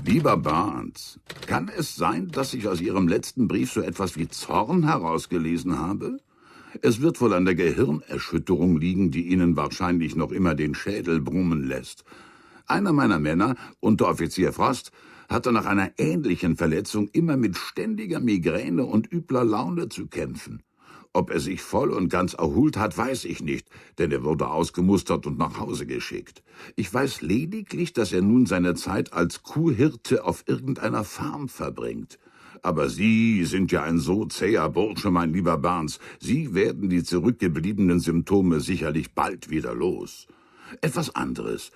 Lieber Barnes, kann es sein, dass ich aus Ihrem letzten Brief so etwas wie Zorn herausgelesen habe? Es wird wohl an der Gehirnerschütterung liegen, die Ihnen wahrscheinlich noch immer den Schädel brummen lässt. Einer meiner Männer, Unteroffizier Frost, hatte nach einer ähnlichen Verletzung immer mit ständiger Migräne und übler Laune zu kämpfen. Ob er sich voll und ganz erholt hat, weiß ich nicht, denn er wurde ausgemustert und nach Hause geschickt. Ich weiß lediglich, dass er nun seine Zeit als Kuhhirte auf irgendeiner Farm verbringt. Aber Sie sind ja ein so zäher Bursche, mein lieber Barnes. Sie werden die zurückgebliebenen Symptome sicherlich bald wieder los. Etwas anderes.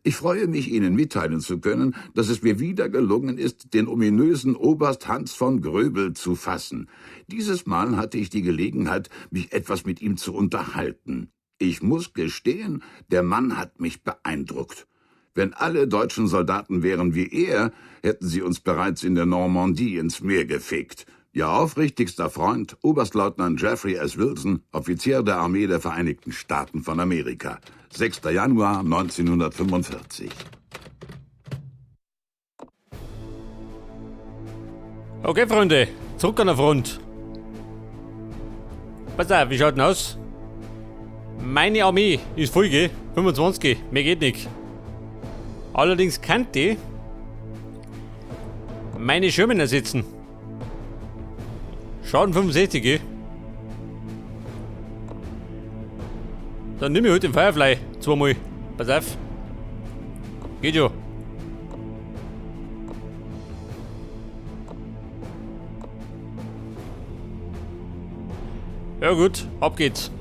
Ich freue mich, Ihnen mitteilen zu können, dass es mir wieder gelungen ist, den ominösen Oberst Hans von Gröbel zu fassen. Dieses Mal hatte ich die Gelegenheit, mich etwas mit ihm zu unterhalten. Ich muss gestehen, der Mann hat mich beeindruckt. Wenn alle deutschen Soldaten wären wie er, hätten sie uns bereits in der Normandie ins Meer gefegt. Ihr aufrichtigster Freund, Oberstleutnant Jeffrey S. Wilson, Offizier der Armee der Vereinigten Staaten von Amerika. 6. Januar 1945. Okay, Freunde, zurück an der Front. Pass auf, wie schaut denn aus? Meine Armee ist voll, gell? 25, mehr geht nicht. Allerdings kann die meine Sherman ersetzen. Schaden 65, gell? Dann nimm ich halt den Firefly zweimal. Pass auf. Geht ja. Ja gut, ab geht's.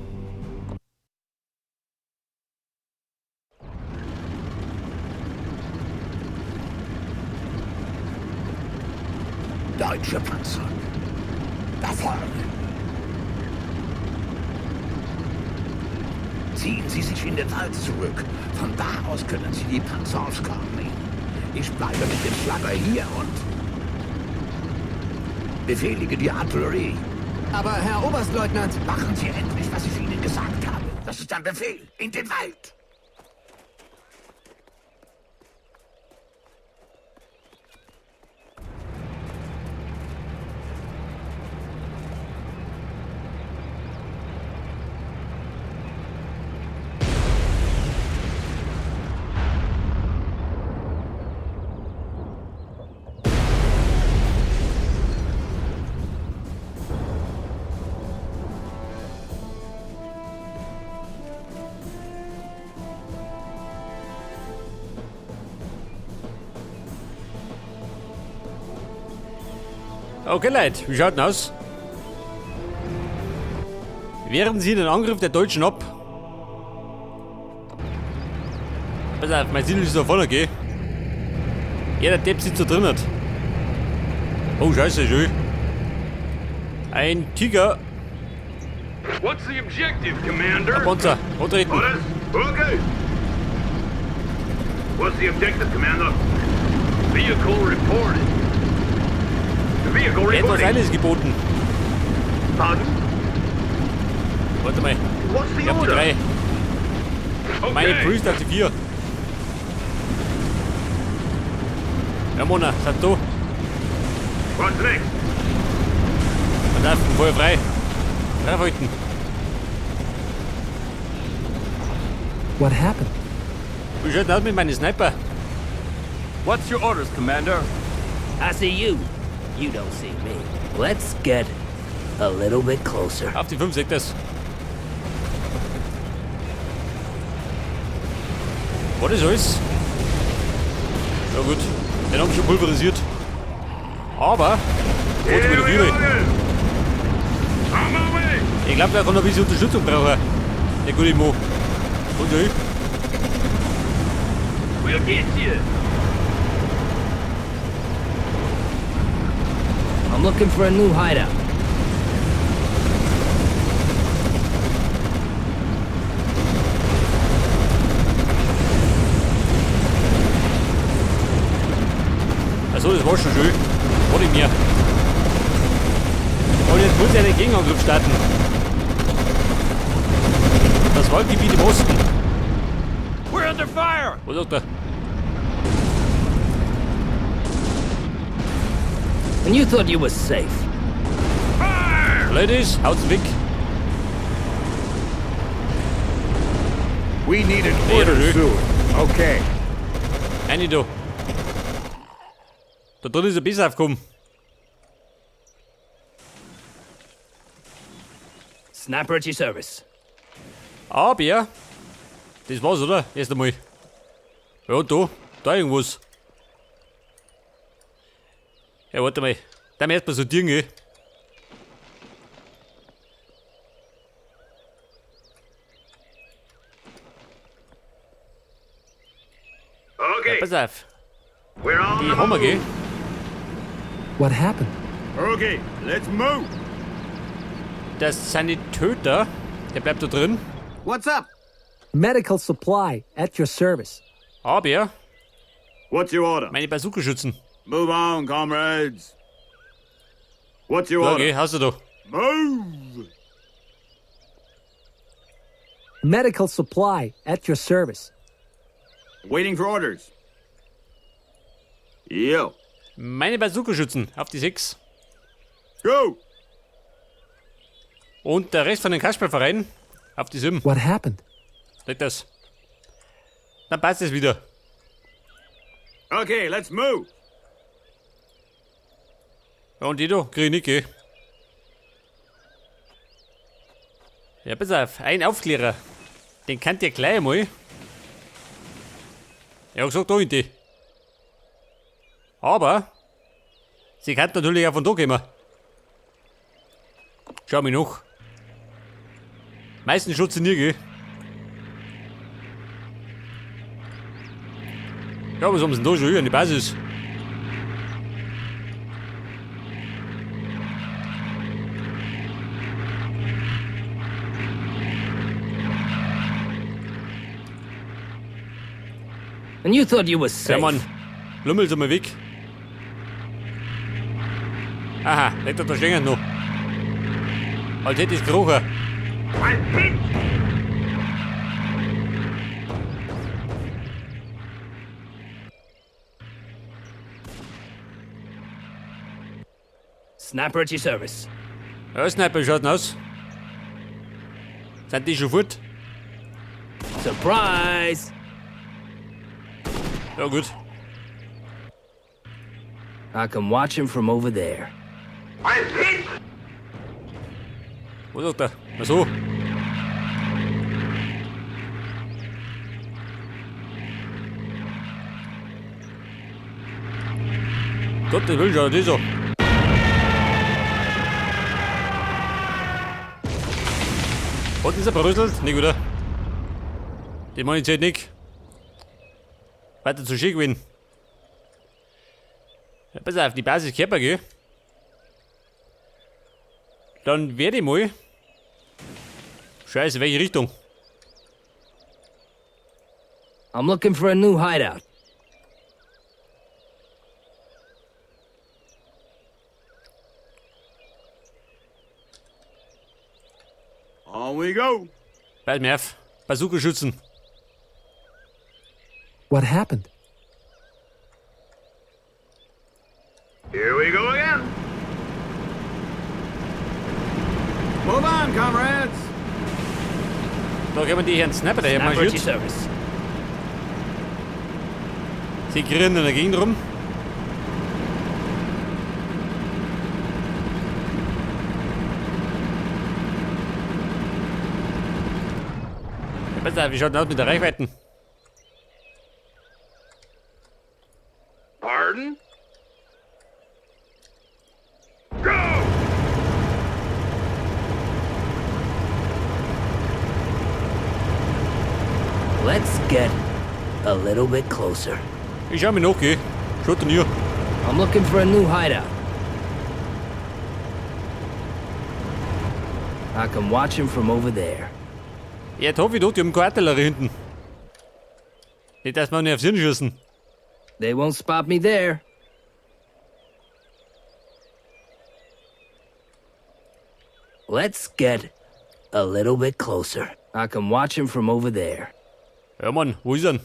Deutsche Panzer. Da vorne. Ziehen Sie sich in den Wald zurück. Von da aus können Sie die Panzer aufs Korn nehmen. Ich bleibe mit dem Flagger hier und befehlige die Artillerie. Aber Herr Oberstleutnant... Machen Sie endlich, was ich Ihnen gesagt habe. Das ist ein Befehl. In den Wald! Okay, Leute, wie schaut denn aus? Wehren Sie den Angriff der Deutschen ab? Pass auf, mein Siedel ist da vorne, gell? Ja, der Depp sitzt da drin. Oh, scheiße, schön. Ein Tiger. What's the objective, Commander? Ein Panzer, antreten. Orders? Okay. What's the objective, Commander? Vehicle reported. Vehicle Etwas reporting. Eile ist geboten. Pardon? Warte mal. What's the Ich hab die order? 3. Okay. Meine Priest hat die 4. Ja, Mona, seid da. What's next? Man darf Feuer frei. Draufhalten. What happened? Wie schaut denn aus mit meinen Sniper? What's your orders, Commander? I see you. You don't see me. Let's get a little bit closer. Auf die 5 sagt das. War das alles? Ja gut, den haben wir schon pulverisiert. Aber, warte mal, Here we die go again. On my way. Ich glaube, der kann noch ein bisschen Unterstützung brauchen. Der gute Mo. Und ja, We'll get you. I'm looking for a new hideout. Also, das war schon schön. War nicht mehr. Und jetzt muss ich einen Gegenangriff starten. Das Waldgebiet im Osten. We're under fire. Was sagt er? And you thought you were safe. Fire! Ladies, haut's weg. We need an Ja, order das ist- soon. Okay. Eine da. Da drin ist ein Biss aufgekommen. Sniper at your service. Aber, das war's, oder? Erst einmal. Ja, da. Da irgendwas. Ja, warte mal. Da erst mal sortieren, gell? Okay, Pass auf. we're on Die the haben wir, move. gell? What happened? Okay, let's move. Der Sanitäter, der bleibt da drin. What's up? Medical supply at your service. Aber What's your order? meine Bazooka-Schützen. Move on, comrades. What's your Ja, order? geh, hast du da. Move! Medical supply at your service. Waiting for orders. Yo. Meine Bazooka-Schützen auf die 6. Go! Und der Rest von den Kasperlverein auf die 7. What happened? Leg das. Dann passt es wieder. Okay, let's move. Ja, und die da, krieg ich nicht, gell? Ja, pass auf, ein Aufklärer. Den kannt ihr gleich einmal. Er hat gesagt, da in die. Aber, sie kann natürlich auch von da kommen. Schau mich noch. Meistens schaut sie nie, gell? Ja, was haben sie denn da schon hier an die Basis? And you thought you were safe. Ja, Mann. Lümmel's einmal weg. Aha, legt er da stehen noch. Als hätte ich's gerochen. Sniper at your service. Ja, Sniper, wie schaut denn aus? Sind die schon fort? Surprise! Ja, gut. I can watch him from over there. Was sagt er? Ach so. Gottes Willen, schau das an. Und ist er bröselt? Nicht, oder? Den meine ich jetzt nicht. Weiter zu schön gewesen. Ja, pass auf, die Basis Körper, gell? Dann werde ich mal. Scheiße, welche Richtung? I'm looking for a new hideout. On we go. Pass mir auf. Bazooka-Schützen. What happened? Here we go again. Move on, comrades. Da kommen die Herren Sniper daher Sniper at your marschiert. service. Sie grillen in der Gegend rum. Ja, pass auf, wie schaut denn aus mit der Reichweiten? Pardon? Go! Let's get a little bit closer. Ich schau mir noch, gell? Schaut denn hier? I'm looking for a new hideout. I can watch him from over there. Ja, jetzt hoffe ich doch, die haben keine Artillerie hinten. Nicht, dass wir nicht auf sie schießen. They won't spot me there. Let's get a little bit closer. I can watch him from over there. Ja, Mann, wo ist er denn?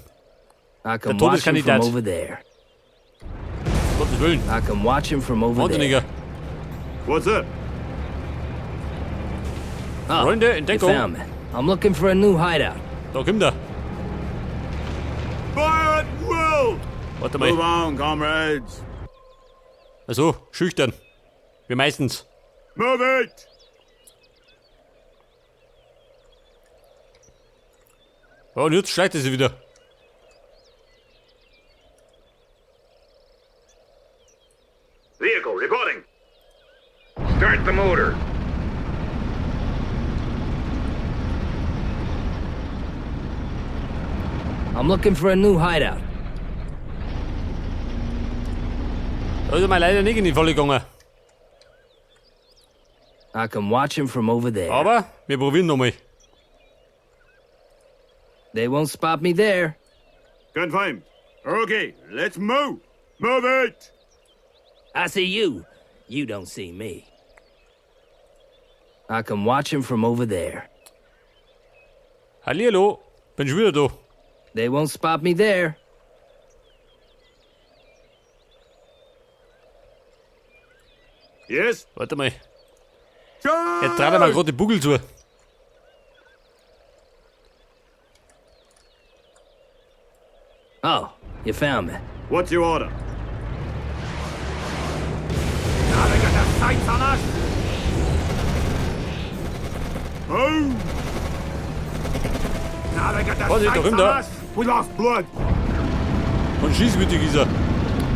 I can Der watch him from Todeskandidat. over there. Gottes Willen. I can watch him from over there. Wahnsinniger. What's up? Oh, Freunde, in you Deckung. found me. I'm looking for a new hideout. Da kommt er. Fire at will! Warte mal. Move on, comrades. Also, schüchtern. Wie meistens. Move it! Ja, und jetzt schleicht er sie wieder. Vehicle reporting. Start the motor. I'm looking for a new hideout. Da ist er mal leider nicht in die Falle gegangen. I can watch him from over there. Aber wir probieren nochmal. They won't spot me there. Confirmed. Okay, let's move. Move it! I see you. You don't see me. I can watch him from over there. Hallihallo, bin schon wieder da. They won't spot me there. Yes? Warte mal. Charge! Jetzt trat er mal gerade die Bugel zu. Oh, you found me. What's your order? Now they got their sights on us! Move! Now they got their Vorsicht, da sights kommt on er. us! We lost blood! Und schießwütig ist er.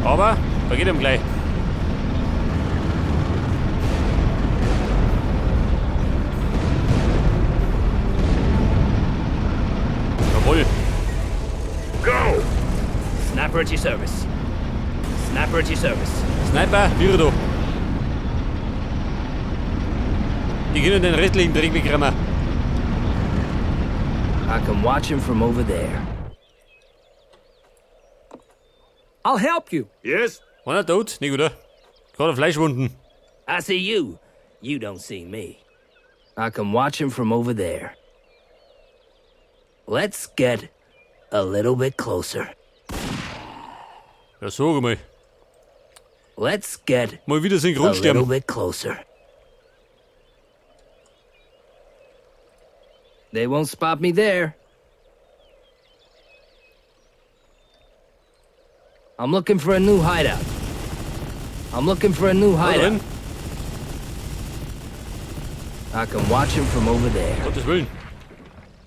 Aber, da geht ihm gleich. Jawohl. Go! Sniper at your service. Sniper at your service. Sniper, wir da. Die können den restlichen Dreck wegräumen. I can watch him from over there. I'll help you. Yes? Einer tot? Nicht, oder? Gerade Fleischwunden. I see you. You don't see me. I can watch him from over there. Let's get a little bit closer. Ja, sag mal. Let's get Mal wieder a synchron little sterben. bit closer. They won't spot me there. I'm looking for a new hideout. I'm looking for a new Da hideout. drin. I can watch him from over there. Gottes Willen.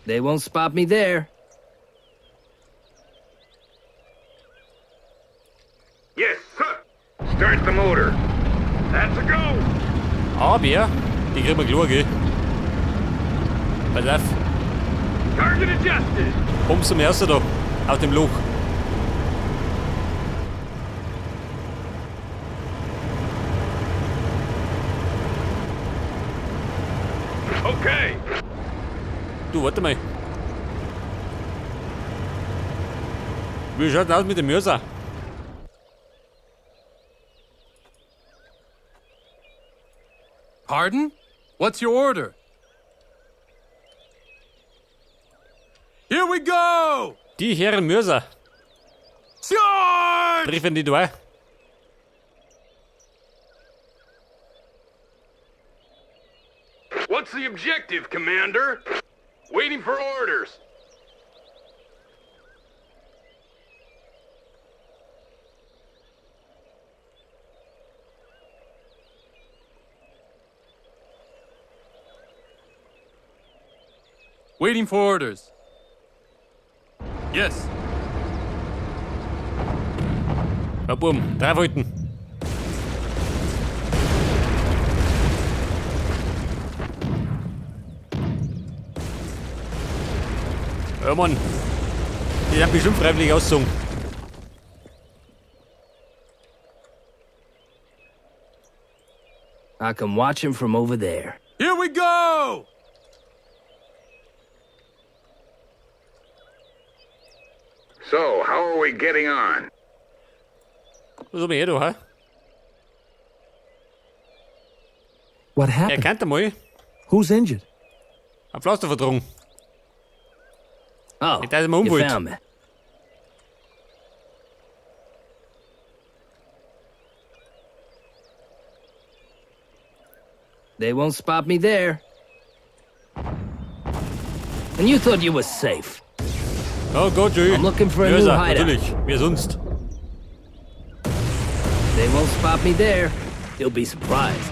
They won't spot me there. Yes, sir! Start the motor. That's a go! Aber, die kriegen wir klar, gell? Pass auf. Target adjusted! Pumps zum Ersten da. Aus dem Loch. Okay! Du, warte mal. Wie schaut denn aus mit dem Mörser? Pardon? What's your order? Here we go! Die Herren Mörser Charge! treffen die da. What's the objective, Commander? Waiting for orders. Waiting for orders. Yes. Ja, Buben, draufhalten. Ja, Mann. Die sind bestimmt freiwillig ausgezogen. I can watch him from over there. Here we go! So, how are we getting on? Was hab ich hier da, hä? What Er happened? kennt einmal Who's injured? ein Pflaster vertragen. Oh, Ich dachte, man you umwelt. found me. They won't spot me there. And you thought you were safe. Oh Gott, Joey. I'm looking for a Ja, new ist er, hideout. natürlich. Wer sonst? They won't spot me there. You'll be surprised.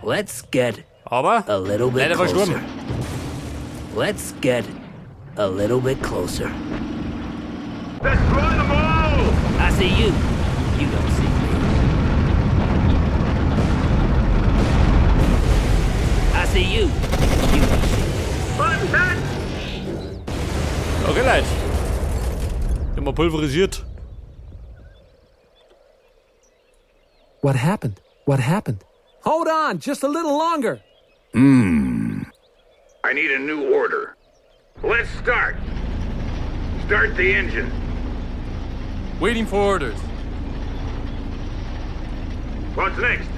Let's get Aber a little bit leider closer. verstorben. Let's get a little bit closer. Destroy them all! I see you. You don't see me. I see you. You don't see me. Button that! Okay, Leute. Immer pulverisiert. What happened? What happened? Hold on, just a little longer. I need a new order. Let's start. Start the engine. Waiting for orders. What's next?